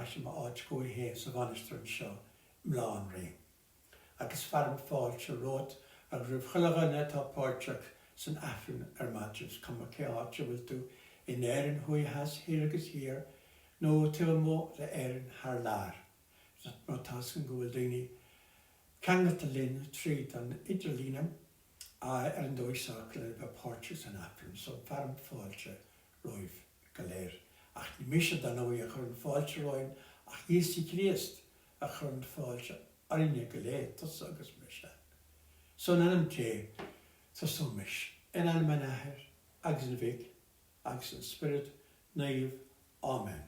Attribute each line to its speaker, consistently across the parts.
Speaker 1: ais i m'áit dhúiche féin sa mhainistir anseo i mBaile Átha an Rí. Agus fearaim fáilte romhat agus roimh chuile dhuine atá páirteach san Aifreann ar maidin, is cuma cé háit a bhfuil tú, in Éirinn, thuaidh, theas, thoir agus thiar, nó taobh amuigh d'Éirinn, thar lear. Mar tá 'fhios agam go bhfuil daoine ceangailte linn tríd an idirlíne ar an dóigh seo le bheith páirteach san Aifreann, so fearaim fáilte romhaibh go léir. Ach ní mise, dar ndóigh, a chuireann fáilte romhainn ach Íosa Críost a chuireann fáilte orainne go léir, tusa agus mise. So in ainm Dé, tosóimis. In ainm an Athar agus an Mhic agus an Spiorad Naomh. Amen.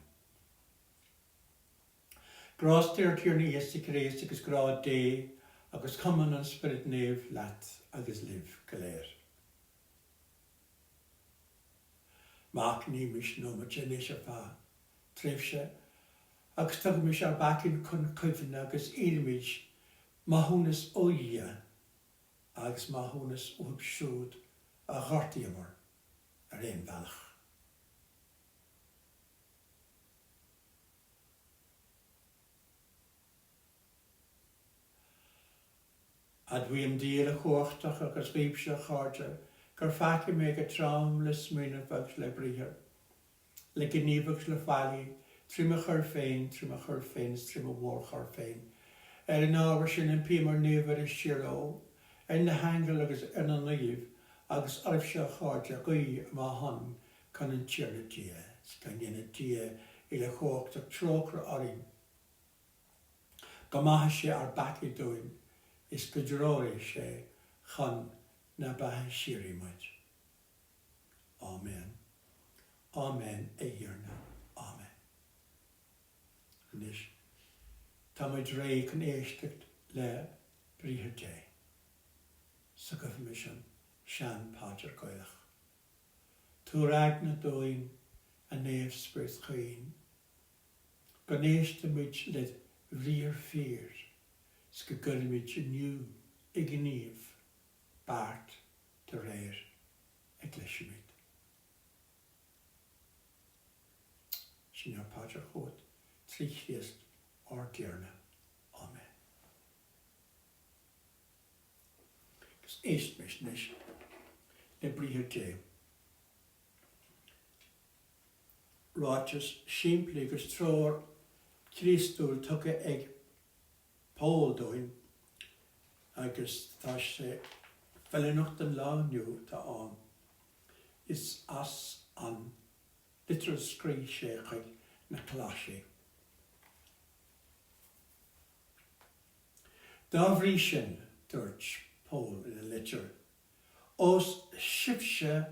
Speaker 1: Grásta ár Tiarna Íosa Críost agus grá Dé agus cumann an Spioraid Naoimh leat agus libh go léir. Machnaímis nóiméad anois ar feadh tréimhse agus tugaimis ár bpeacaí chun cuimhne agus iarraimid maithiúnas ó Dhia agus maithiúnas uathu siúd a ghortaíomar ar aon bhealach. Admhaím Dia uilechumhachtach agus dhaoibhse, a chairde, gur pheacaigh mé go trom le smaoineamh agus le briathar, le gníomh agus le faillí, trí mo choir féin, trí mo choir féin is trí mo mhórchoir féin. Ar an ábhar sin, impím ar Naomh Mhuire Síoraí, ar na haingil agus ar na naoimh, agus oraibhse, a chairde, guí ar mo shon chun an Tiarna Dia, 's go ndéana Dia uilechumhachtach trócaire orainn, go maithe sé ár bpeacaí dúinn is go dtreoraí sé chun na beatha síoraí muid. Áiméan. Áiméan, a Thiarna. Áiméan. Anois, tá muid réidh chun éisteacht le Briathar Dé. So guífimis an sean-phaidir Gaelach. Tabhair eagna dúinn, a Naomh-Spiorad Chaoin, go n-éistfimid led bhriathar fíor 's go gcuirfimid inniu i ngníomh beart de réir a gcloisimid. Sin ár bpaidir chugat trí Chríost ár dTiarna. Áiméan. Agus éistimis anois le briathar Dé. Ráiteas simplí agus treoir Chríostúil tugtha ag Pól dúinn agus tá sé feiliúnach don lá inniu atá ann. Is as an litir a scrígh sé chuig na Colossaigh. Dá bhrí sin, dúirt Pól ina litir, ós sibhse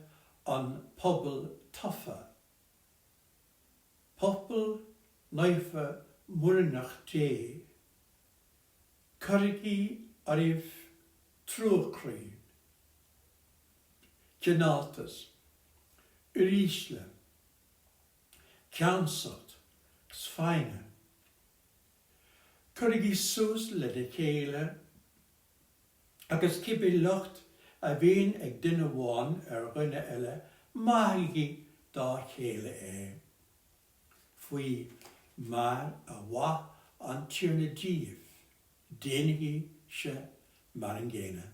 Speaker 1: an pobal tofa, pobal naofa muirneach Dé, cuirigí oraibh trua croí, cineáltas, uirísle, ceansacht 's foighne. Cuirigí suas lena chéile agus cibé locht a bhíonn ag duine amháin ar dhuine eile, maithigí dá chéile é, faoi mar a mhaith an Tiarna díbh, déanaigí-se mar an gcéanna.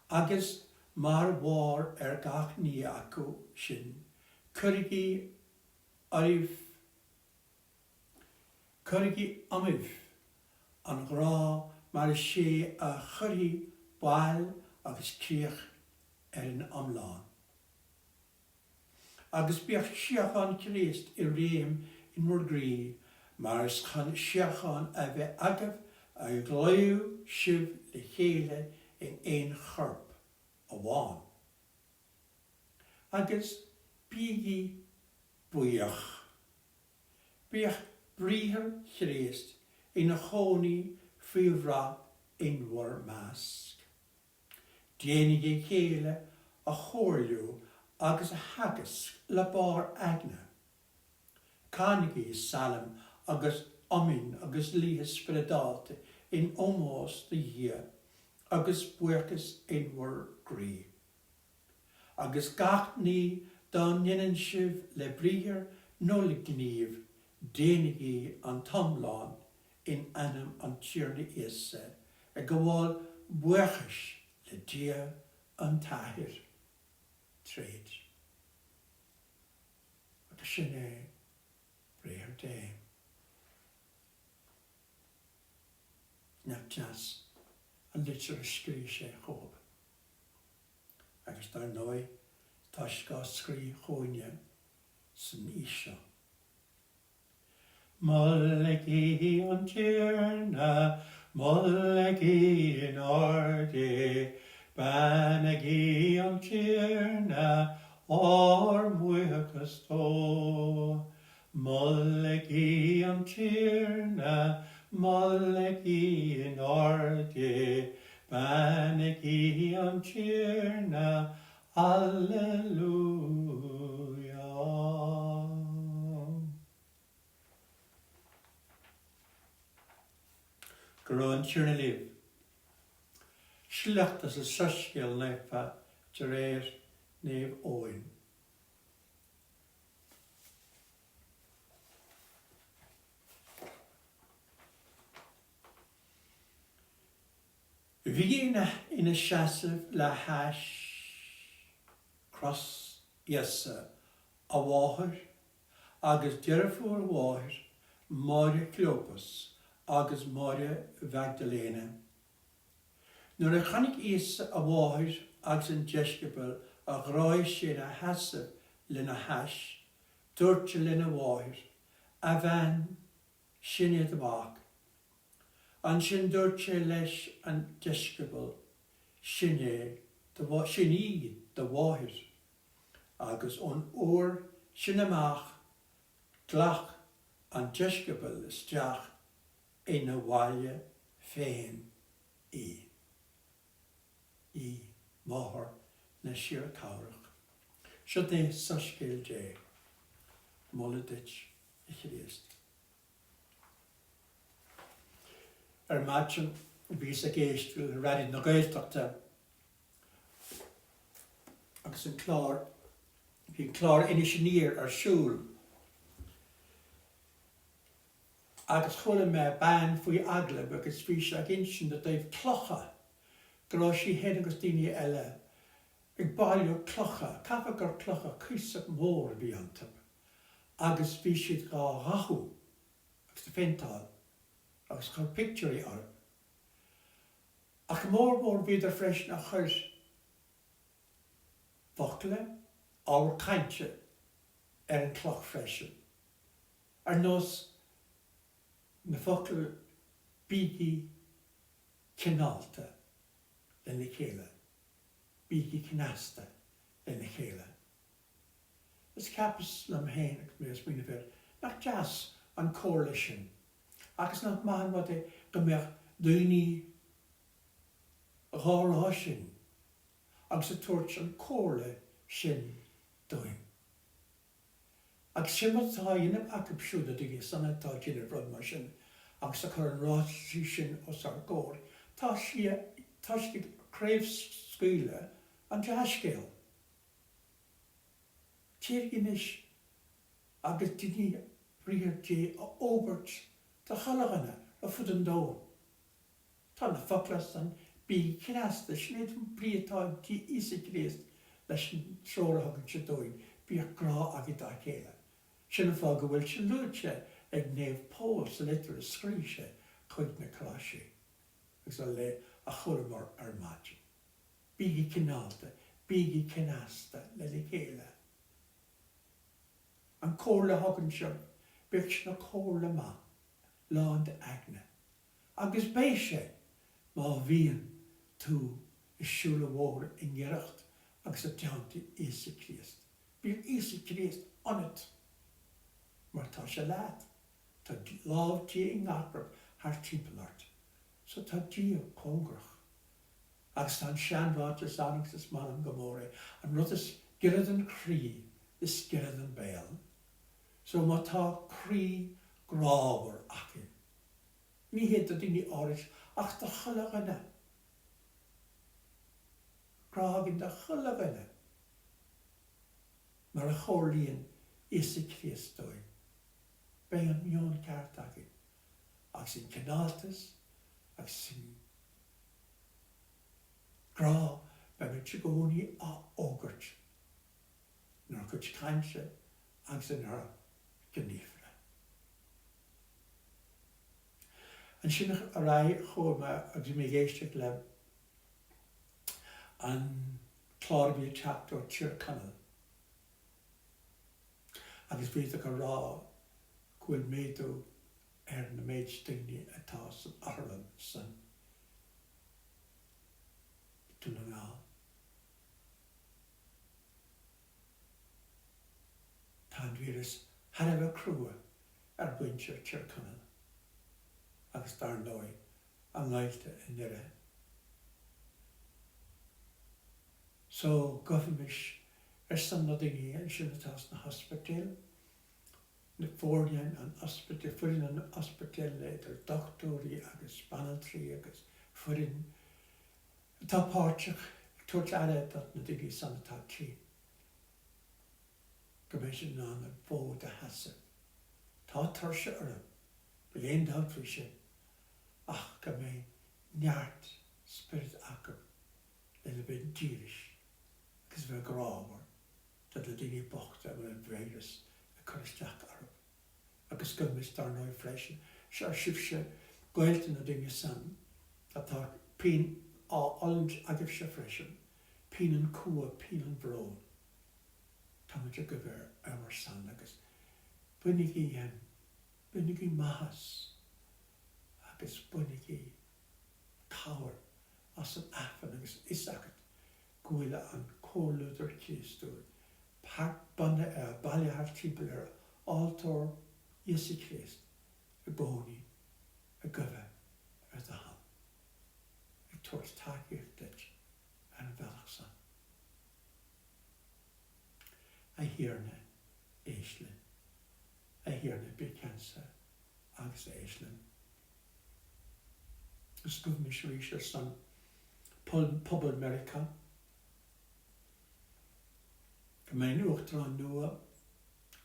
Speaker 1: Agus mar bharr ar gach ní acu sin, cuirigí oraibh Cuirigí umaibh an grá mar is é a chuirfidh bail agus críoch ar an iomlán. Agus bíodh síocháin Chríost i réim in bhur gcroí, mar is chun síocháin a bheith agaibh a glaodh sibh le chéile in aon chorp amháin. Agus bígí buíoch. Bíodh briathar Chríost ina chónaí faoi bhrath in bhur measc. Déanaigí a chéile a chomhairliú agus a theagasc le barr eagna. Canaigí sailm agus iomainn agus laoithe spioradálta in ómós do Dhia agus buíochas in bhur gcroí. Agus gach ní dá ndéanann sibh le briathar nó le gníomh, Déanaigí an t-iomlán in ainm an Tiarna Íosa, ag gabháil buíochais le Dia an tAthair tríd. Agus sin é briathar Dé. Nach deas an litir a scrígh sé chugaibh. Agus dar ndóigh tá sé á scríobh chugainne san aois seo. Molaigí an Tiarna, molaigí in ard é, beannaigí an Tiarna, ár mbuíochas dó. Molaigí an Tiarna, molaigí in ard é, beannaigí an Tiarna, Alleluia. Go raibh an Tiarna libh. Sliocht as an Soiscéal Naofa de réir Naomh Eoin. Bhí ina seasamh le hais cros Íosa, a mháthair agus deirfiúr a mháthar, Máire Chleopas agus Máire Mhaigdiléana. Nuair a chonaic Íosa a mháthair agus an deisceabal a ghráigh sé ina sheasamh lena hais, dúirt sé lena mháthair, A bhean, sin é do mhac. Ansin dúirt sé leis an deisceabal, Sin é do, sin í do mháthair. Agus ón uair sin amach ghlac an deisceabal isteach ina bhaile féin í. Í, Máthair na Síorchabhrach. Seo é Soiscéal Dé. Moladh duit, a Chríost. Ar maidin bhíos ag éisteacht le Raidió na Gaeltachta agus an clár, bhí an clár Inis Aniar ar siúl agus chuala mé bean faoi agallamh agus bhí sí ag insint i dtaobh clocha, go raibh sí féin agus daoine eile ag bailiú clocha, caithfidh gur clocha cuíosach mór a bhí iontu. agus bhí siad dhá dhathú agus a phéinteáil agus cur pictiúirí orthu. Ach go mór mhór bhíodar freisin a chuir focla, ábhar cainte ar an cloch freisin, ar nós na focail bígí cineálta lena chéile, bígí cneasta lena chéile. Is cheapas liom féin agus mé ag smaoineamh air, nach deas an comhairle sin agus nach maith an rud é go mbeadh daoine dhá rá sin agus ag tabhairt an comhairle sin dúinn. Agus sin rud atá á dhéanamh acu siúd, na daoine sona atá ag déanamh rud mar sin agus ag cur an ráitisí sin os ár gcomhair, tá siad, tá siad ag craobhscaoileadh an dea-scéal. Téirigí anois agus déanaigí briathar Dé a fhógairt do chuile dhuine ar fud an domhain. Tá na focla san, bígí cneasta, sin é an brí atá ag Íosa Críost leis an treoir a thugann sé dúinn, bíodh grá agaibh dá chéile. Sin an fáth go bhfuil sé luaite ag Naomh Pól sa litir a scrígh sé chuig na Colossaigh agus a léigh a chualamar ar maidin. Bígí cineálta, bígí cneasta lena chéile. An comhairle a thugann sibh, bíodh sé ina comhairle maith, lán d'eagna. Agus beidh sé, má bhíonn tú ag siúl an bhóthair i ngiorracht agus i dteannta Íosa Críost. Bíodh Íosa Críost ionat, mar tá sé leat. Tá lámh Dé i ngach rud thart timpeall ort. So tá Dia cóngarach. Agus tá an seanráiteas ann agus is maith liom go mór é, an rud is giorra don chroí is giorra don béal. So má tá croí grámhar againn, ní hé do daoine áirid ach do chuile dhuine, grá againn do chuile dhuine, mar a chomhairlíonn Íosa Críost dúinn. Beidh an meon ceart againn agus an cineáltas agus an grá, beimid i gcónaí á fhógairt inár gcuid cainte agus inár ngníomhartha. Ansin ar aghaidh chuaigh mé agus bhí mé ag éisteacht le an clár a bhí ag teacht ó Tír Chonaill agus bhíodar ag rá go bhfuil méadú ar na méid daoine atá san otharlann san Dún na nGall. Tá an víreas thar a bheith crua ar mhuintir Tír Chonaill agus dar ndóigh a ngaolta i nDoire. So guímis ar son na daoine ansin atá sna hospidéil, na foirne an ospidéil, foireann an ospidéil idir dochtúirí agus banaltraí agus foireann atá páirteach ag tabhairt aire do na daoine san atá tinn. Go mbeidh siad in ann an fód a sheasamh. Tá tuirse orthu, níl aon dabht faoi sin, ach go mbeidh neart spioraid acu lena bheith dílis agus a bheith grámhar do na daoine bochta a bhfuil an víreas ag cur isteach orthu. Agus guímis dar ndóigh freisin ar sibhse gaolta na daoine san atá pian á fhulaingt agaibhse freisin, pian an cumha, pian an bhróin. Táimid ag guí ar bhur son agus bainigí, bainigí maitheas agus bainigí cabhair as an Aifreann agus a fhios agat go bhfuil an comhluadar Críostúil thart bailithe thart timpeall ar altóir Íosa Críost i gcónaí ag guí ar do shon, ag tabhairt tacaíocht duit ar an bhealach san. A Thiarna, éist linn. A Thiarna, bí ceansa agus éist linn. Agus guímis arís ar son pobal Meiriceá. Go mbeidh an Uachtarán nua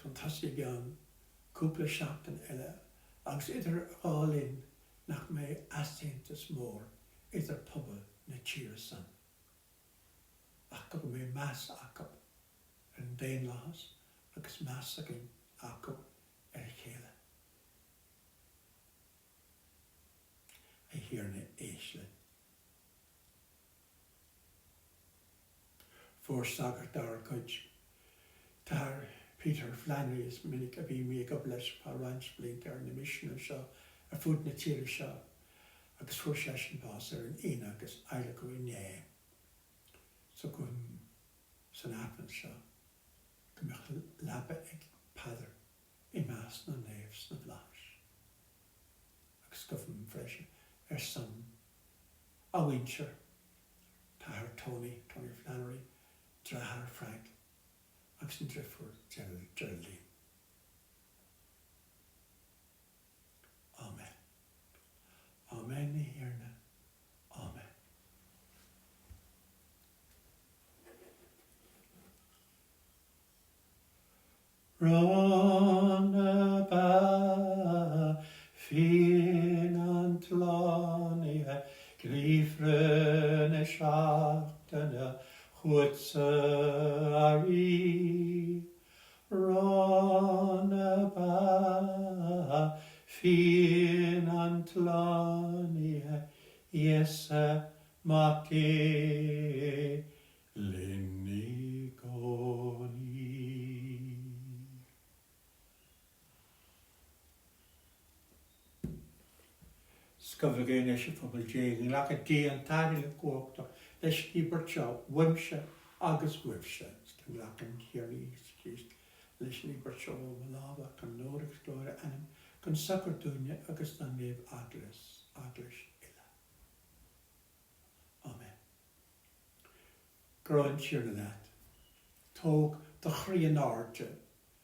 Speaker 1: chun tosaigh i gceann cúpla seachtain eile agus idir dhá linn nach mbeidh easaontas mór idir pobal na tíre san ach go mbeidh meas acu ar an daonlathas agus meas againn acu ar a chéile. A Thiarna éist linn. Fuair sagart dár gcuid, tAthair Peter Flannery, is minic a bhí mé ag obair leis feadh roinnt blianta ar na misin anseo ar fud na tíre seo agus fuair seisean bás ar an Aoine agus adhlacadh inné. So guím san Aifreann seo go mbeadh leaba ag Peadar i measc na naomh sna bhFlaithis. Agus guím freisin ar son a mhuintir, tAthair Tony, Tony Flannery, deartháir Frank agus an driofúr Geraldine. Amen. Amen, a Thiarna. Amen. Rogha na beatha, fíon an tslánaithe, Gníomhartha na seachtaine chugatsa, a Rí. Rogha na beatha, fíon an tslánaithe, Íosa Mac Dé. linn i gcónaí. 'S gabhaigí anois, a phobal Dé, go nglaca Dia an tAthair Uilechumhachtach leis an íobairt seo uaimse agus uaibhse, 's go nglaca an Tiarna Íosa Críost leis an íobairt seo ó mo lámha chun onóir agus glóire a ainm, chun sochair dúinne agus dá naomh-Eaglais uile. Amen. Go raibh an Tiarna leat. Tóg do chroí in airde.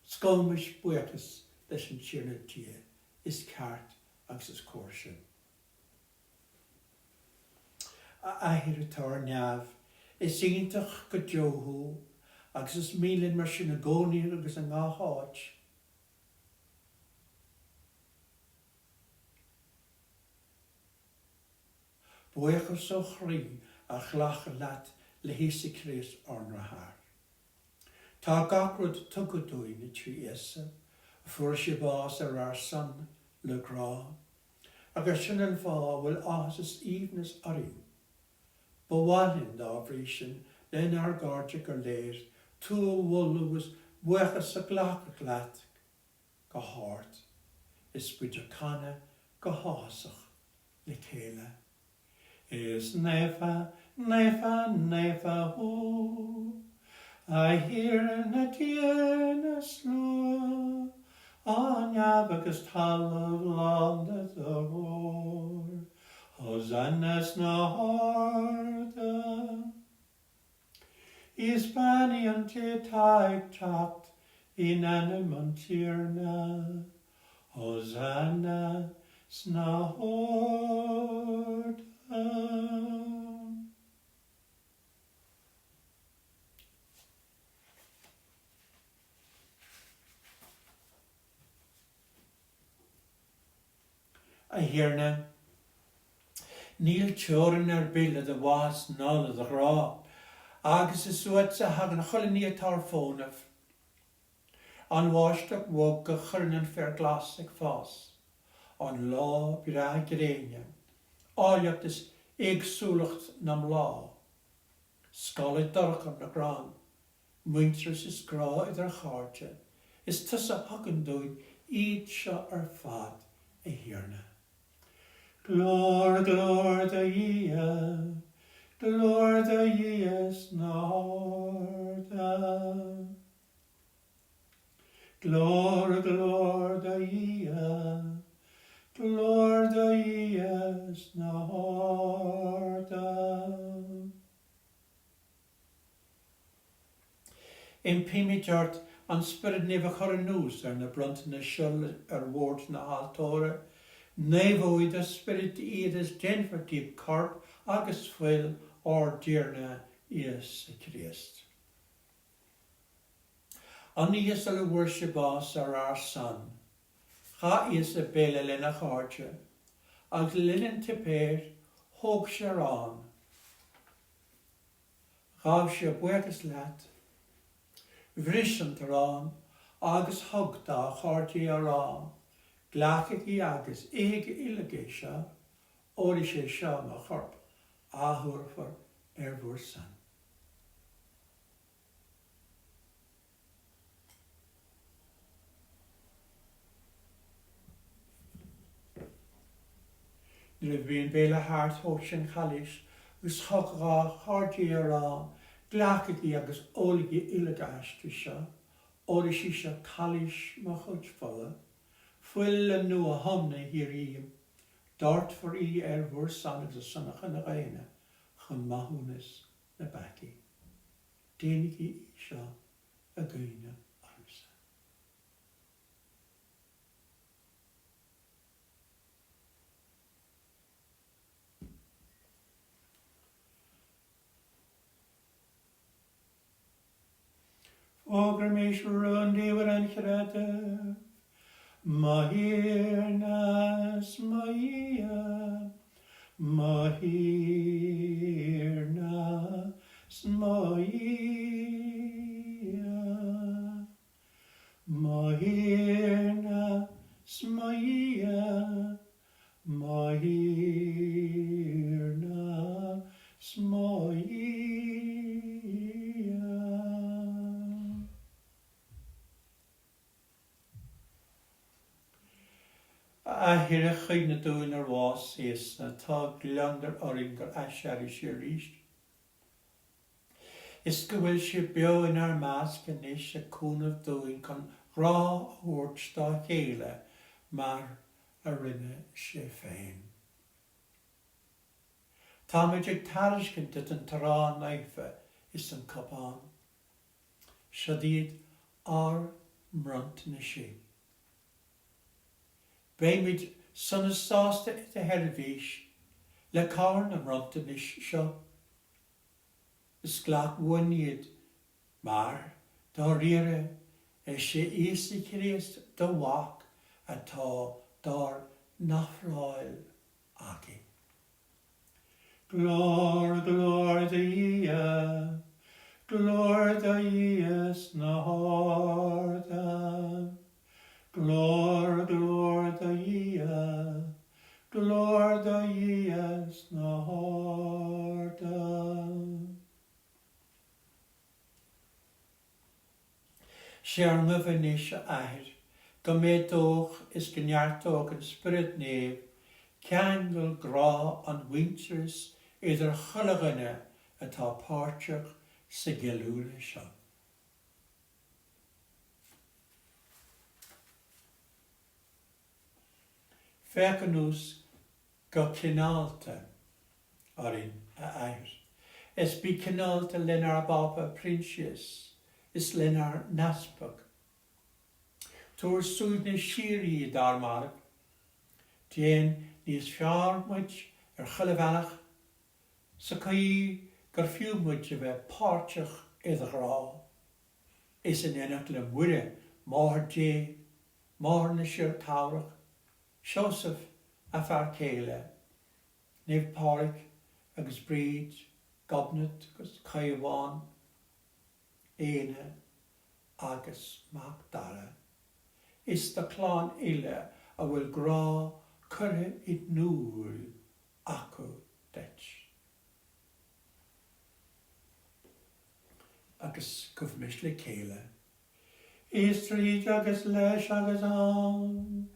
Speaker 1: 's gabhaimis buíochas leis an Tiarna Dia, is ceart agus is cóir sin. A Athair atá ar neamh, is iontach go deo thú, agus is mian linn mar sin i gcónaí agus i ngach áit. Buíochas ó chroí a ghlacadh leat le hÍosa Críost ár nDriotháir. Tá gach rud tugtha dúinn trí Íosa, fuair sé bás ar ár son le grá, agus sin an fáth a bhfuil áthas is aoibhneas orainn. Ba mhaith linn, dá bhrí sin, lenár gcairde go léir, tú a mholadh is buíochas a ghlacadh leat go hard, is muid ag canadh go háthasach le chéile. Is naofa, naofa, naofa thú, a Thiarna Dia na slua, neamh agus talamh lán de do ghlóir. Hosanna sna harda. Is beannaithe an té atá ag teacht in ainm an Tiarna. Hosanna sna harda. A Thiarna, níl teorainn ar bith le do mhaitheas ná le do ghrá, agus is uaitse a thagann chuile ní atá ar fónamh. An bháisteach bhog a chuireann an féar glas ag fás, an lá breá gréine, áilleacht is éagsúlacht na mbláth, scála dorcha na gcrann, muintearas is grá idir chairde, is tusa a thugann dúinn iad seo ar fad, a Thiarna. Glóir, glóir do Dhia, glóir do Dhia sna harda. Glóir, glóir do Dhia, glóir do Dhia sna harda. Impímid ort an Spiorad Naomh a chur anuas ar na bronntanais seo ar bhord na haltóra. Naomhóidh do Spiorad iad is déanfar díobh corp agus fuil ár dTiarna Íosa Críost. An oíche sula bhfuair sé bás ar ár son, chaith Íosa béile lena chairde, agus le linn an tsuipéir, thóg sé arán, ghabh sé buíochas leat, bhris an t-arán agus thug dá chairde é á rá, Glacaigí agus ithigí uilig é seo, óir is é seo mo chorp a thabharfar ar bhur son. Nuair a bhí an béile thart thóg sé an chailís agus thug dhá chairde é á rá, Glacaigí agus ólaigí uilig aisti seo, óir is í seo cailís mo chuid fola, fuil an nua-thiomna shíoraí. Doirtfear í ar bhur son agus ar son an chine dhaonna chun maithiúnas na bpeacaí. Déanaigí é seo i gcuimhne ormsa. Fógraímis rúndiamhair an chreidimh, Mo Thiarna 's mo Dhia, mo Thiarna 's mo Dhia. Mo Thiarna 's mo Dhia, Mo Thiarna 's mo Dhia. A Athair, a chuimhne dúinn ar bhás Íosa, tá gliondar orainn gur aiséirigh sé arís. Is go bhfuil sé beo inár measc anois ag cúnamh dúinn chun grá a thabhairt dá chéile mar a rinne sé féin. Táimid ag tairiscint duit an t-arán naofa is an cupán. Seod iad ár mbronntanais. Beimid sona sásta i do sheirbhís le cabhair na mbronntanais seo. Is glac uainn iad mar, dáiríre, is é Íosa Críost do Mhac atá dár n-ofráil againn. Glór, glór do Dhia, glór do Dhia sna harda. Glór, glór do Dhia, glór do Dhia sna harda. 'Sé ár nguibh anois, a Athair, go méadódh is go neartódh an Spiorad Naomh ceangal grá an mhuintearais idir chuile dhuine atá páirteach sa gceiliúradh seo. Féach anuas go cineálta orainn, a Athair, is bí cineálta lenár bPápa Proinsias is lenár n-easpag. Tabhair suaimhneas síoraí dár mairbh. Déan níos fearr muid ar chuile bhealach, sa chaoi gur fiú muid a bheith páirteach i do ghrá, is in éineacht le Muire, Máthair Dé, Máthair na Síorchabhrach, Seosamh, a fear céile, Naomh Pádraig agus Bríd, Gobnait agus Caomhán, Éanna agus Mac Dara, is do chlann uile a bhfuil grá curtha in iúl acu duit. Agus gabhaimis le chéile. Is tríd agus leis agus ann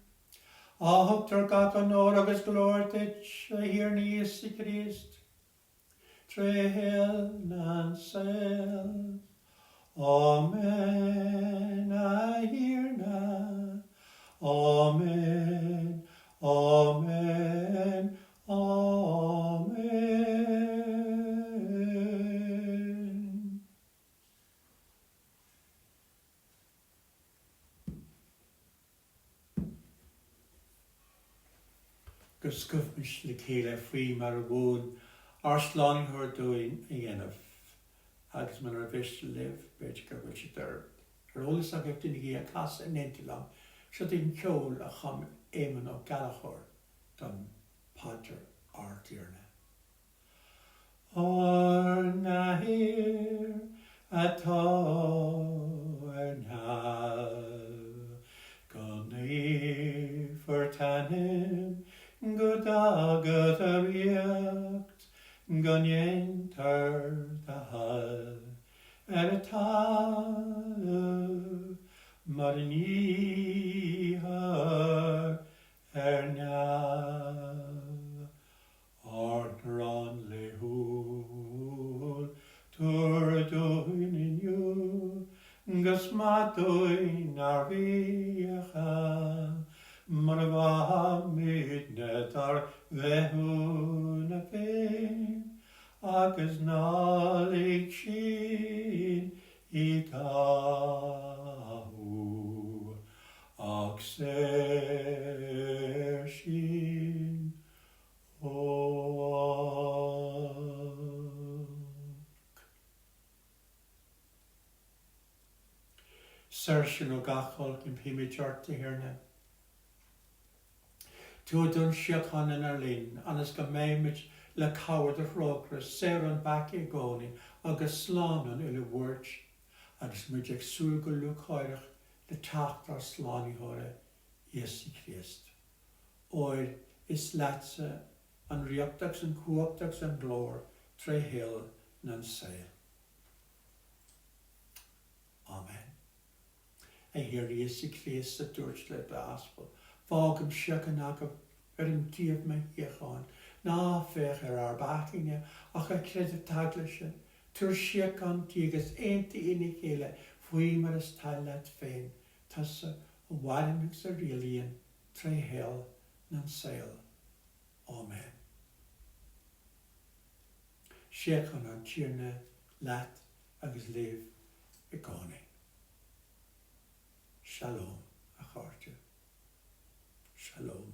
Speaker 1: a thugtar gach onóir agus glóir duit, a Thiarna Íosa Críost, tré shaol na saol. Áiméan, a Thiarna. Áiméan, Áiméan, Áiméan. Agus gabhaimis le chéile faoi mar a mhúin ár Slánaitheoir dúinn a dhéanamh. Agus munar mhiste libh, b'fhéidir go bhfuil siad ar eolas agaibh, déanaigí a chasadh in éindí liom. Seo daoibh an ceol a chum Éamonn Ó Gallchóir don Phaidir Ár dTiarna. Ár nAthair atá ar neamh, go naofar t'ainm, go dtaga do ríocht, go ndéantar do thoil ar an talamh mar a níthear ar neamh. Ár n-arán laethúil tabhair dúinn inniu, 'gus maith dúinn ár bhfiacha, mar a mhaithimidne dár bhféithiúna féin, agus ná lig sinn i gcathú, ach saor sinn ó olc. Saor sinn ó gach olc, impímid ort, a Thiarna. Tú a d'fhan síocháin inár linn, ionas go mbeimid, le cabhair do thrócaire, saor ón bpeaca i gcónaí agus slán ón uile bhuairt, agus muid ag súil go lúcháireach le teacht ár Slánaitheora, Íosa Críost. Óir is leatsa an ríocht agus an chumhacht agus an ghlóir tré shaol na saol. Amen. A Thiarna Íosa Críost a dúirt le d'aspail, Fágaim síocháin agaibh, beirim daoibh mo shíocháin. Ná féach ar ár bpeacaí-ne ach ar chreideamh t'Eaglaise. Tabhair síocháin di agus aontaigh í ina chéile faoi mar is toil leat féin, tusa a mhaireann agus a rialaíonn tré shaol na saol. Áiméan. Síocháin an Tiarna leat agus libh i gcónaí. Shalom, a chairde. Shalom.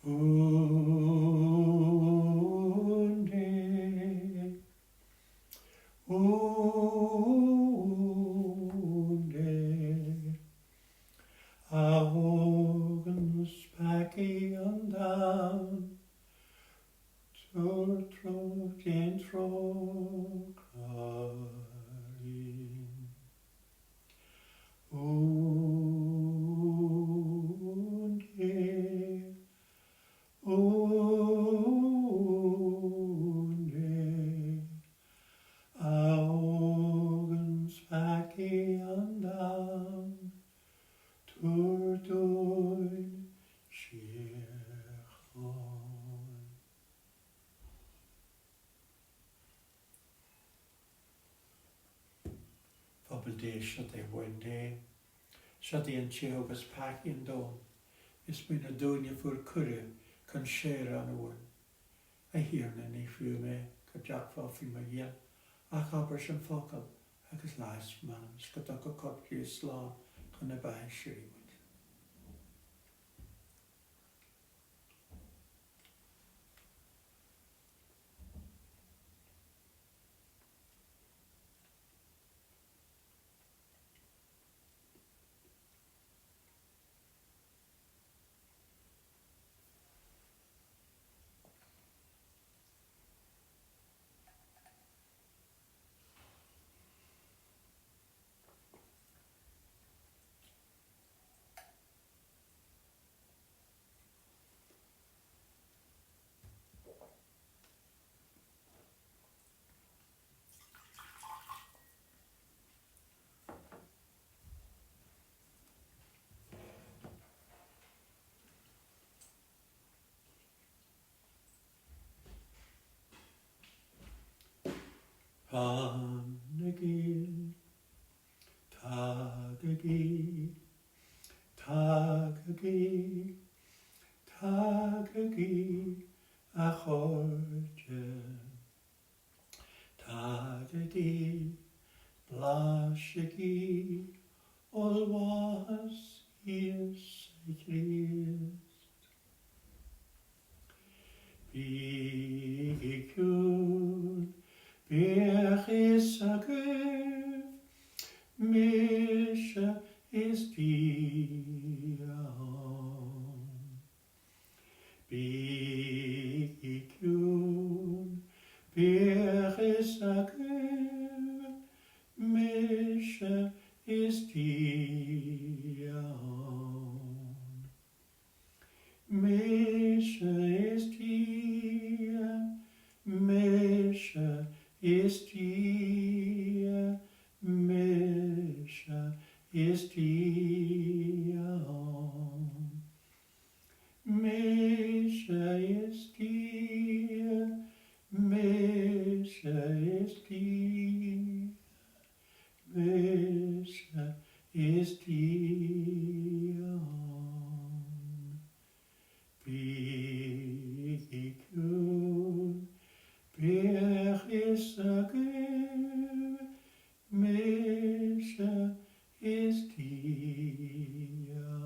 Speaker 1: Ooh. A thóganns peacaí an domhain, tabhair tró, déan trócaire orainn. Uan Dé, Uan Dé, a thóganns peacaí an domhain, Tabhair dúinn síocháin. Phobal Dé, Seod é Uan Dé. Seod é an té a thógas peacaí an domhain. Is maothnair dúinne a fuair cuireadh chun séire an Uain. A Thiarna, ní fiú mé go dtiocfá faoi mo dhíon, ach abair an focal agus leigheasfar m'anam 's go dtuga Corp Chríost slán chun na beatha síoraí muid. Fanaigí, tagaigí, tagaigí, tagaigí, a chairde. Tagaigí, blaisigí ollmhaitheas Íosa Chríost. Bígí ciúin, bíodh a fhios agaibh, mise is Dia ann. Bígí ciúin, bíodh a fhios agaibh, mise is Dia ann. Mise is Dia, mise is Dia, mise is Dia ann. Mise is Dia, mise is Dia, mise is Dia ann. Bígí ciúin, bíodh a fhios agaibh, mise is Dia ann.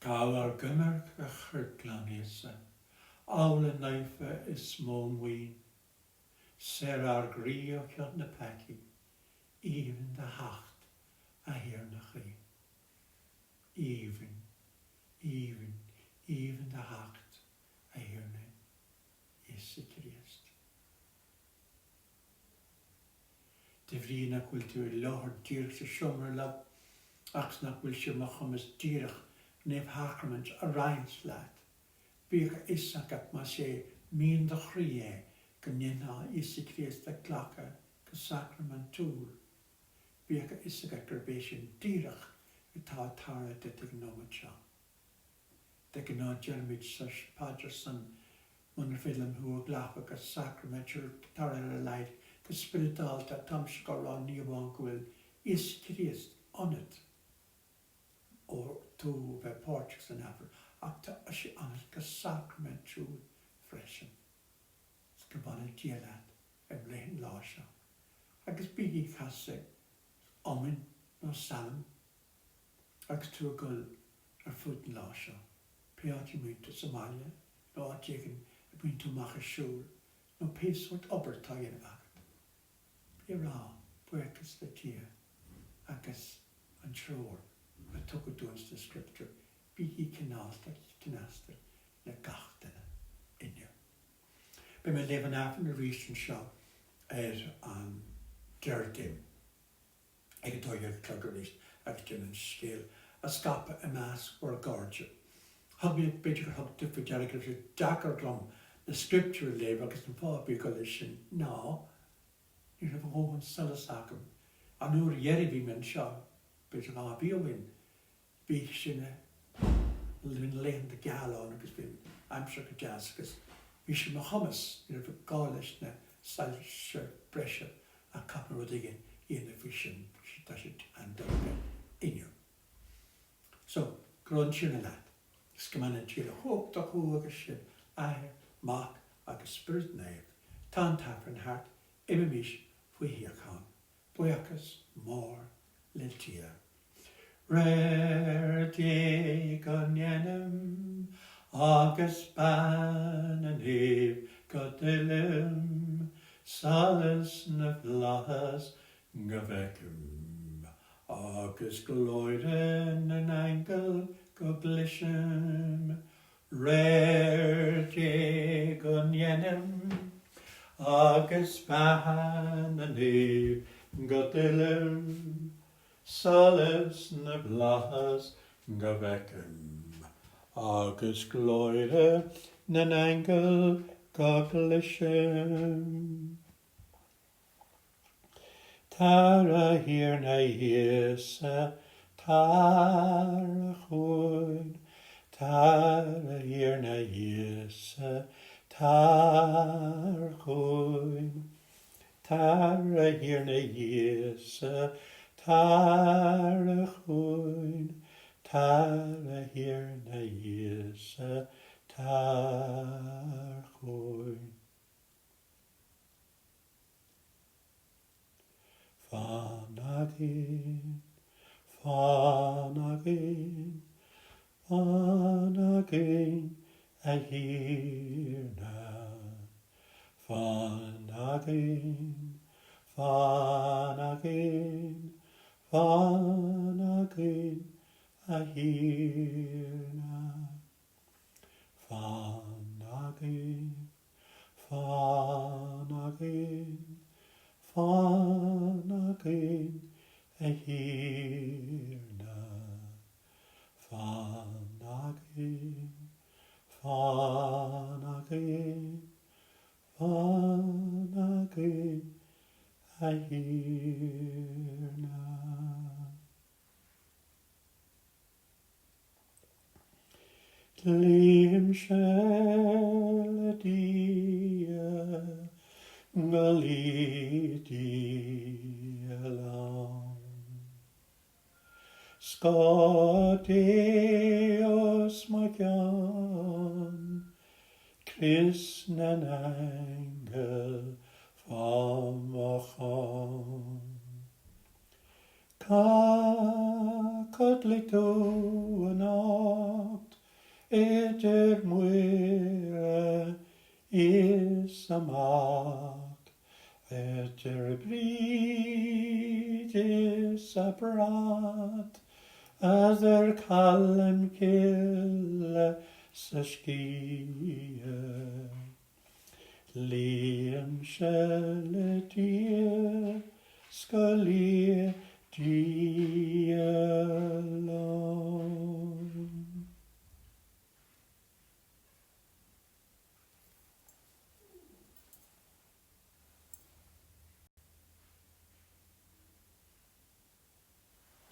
Speaker 1: Gabh ár gcoimirce a Chorp glan Íosa, Abhla naofa is mó maoin, Saor ár gcroí ó chion na peacaí, Aoibhinn do theacht, a Thiarna chaoin. Aoibhinn, aoibhinn, aoibhinn do theacht, a Thiarna Íosa Críost. De bhrí nach bhfuil tú i láthair díreach sa seomra liom agus nach bhfuil sé ar mo chumas díreach Naomhshacraimint a roinnt leat, bíodh a fhios agat más é mian do chroí é go ndéanfá Íosa Críost a ghlacadh go sacraimintúil, bíodh a fhios agat gurb é sin díreach atá ag tarlú duit ag an nóiméad seo. De ghnáth deirimid sa phaidir san munar féidir liom thú a ghlacadh go sacraimintúil tar ar a laghad go spioradálta táimse á rá ní amháin go bhfuil Íosa Críost ionat ó tú a bheith páirteach san Aifreann ach tá sé ionat go sacraimintúil freisin. Is go mbaine Dia leat i rith an lá seo. Agus bígí ag casadh iomainn nó salm agus tú ag dul ar fud an lá seo, pé áit a mbíonn tú, sa mbaile nó áit éigin a mbíonn tú amach ag siúl nó pé sórt obair atá á dhéanamh agat. Bí ag rá buíochas le Dia agus an treoir a tugadh dúinn sna scrioptúir, bígí cineálta agus cneasta le gach duine inniu. Beidh mé ag léamh an Aifrinn arís anseo ar an Déardaoin ag 12 a chlog arís agus déan an scéal a scaipeadh i measc bhur gcairde. Thug mé, b'fhéidir gur thug tú faoi deara go raibh sé deacair dom na scrioptúir a léamh agus an fáth a bhí ag dul leis sin ná ní raibh a dhóthain solais agam. An uair dheiridh a bhí mé anseo, b'fhéidir 2 mhí ó shin, Bhí sé na, bhí na laethanta geala ann agus bhí an aimsir go deas agus bhí sé ar mo chumas, ní raibh gá leis na soilse breise ach caithfidh mé rud éigin a dhéanamh faoi sin, tá sé an-dorcha inniu. So, go raibh an Tiarna leat agus go mbeannaí Dia uilechumhachtach thú agus sibh, Athair, Mac agus Spiorad Naomh. Tá an tAifreann thart, imímís faoi shíocháin. Buíochas mór le Dia. Reir Dé go ndeinim agus beatha na naomh go dtuillim, solas na bhflaitheas go bhfeicim, agus glóire na n-aingeal go gcloisim. Reir Dé go ndeinim agus beatha na naomh go dtuillim, solas na bhflaitheas go bhfeicim, agus glóire na n-aingeal go gcloisim. Tar a Thiarna Íosa, tar chugainn, Tar a Thiarna Íosa, tar chugainn. Tar a Thiarna Íosa, tar chugainn, Tar a Thiarna Íosa, tar chugainn. Fan againn, fan againn, fan againn, a Thiarna. Fan againn, fan againn, fan againn, a Thiarna. Fan againn, Fan againn, fan againn, a Thiarna. Fan againn, fan againn, fan againn, a Thiarna. Luímse le Dia, go luí Dia liom. Scáth Dé os mo chionn, Crios na n-aingeal fá mo choim. Cá codlfaidh tú anocht idir Muire is a Mac, idir Bríd is a brat, eadar Colm Cille 's a sciath. Luímse le Dia 's go luí Dia liom.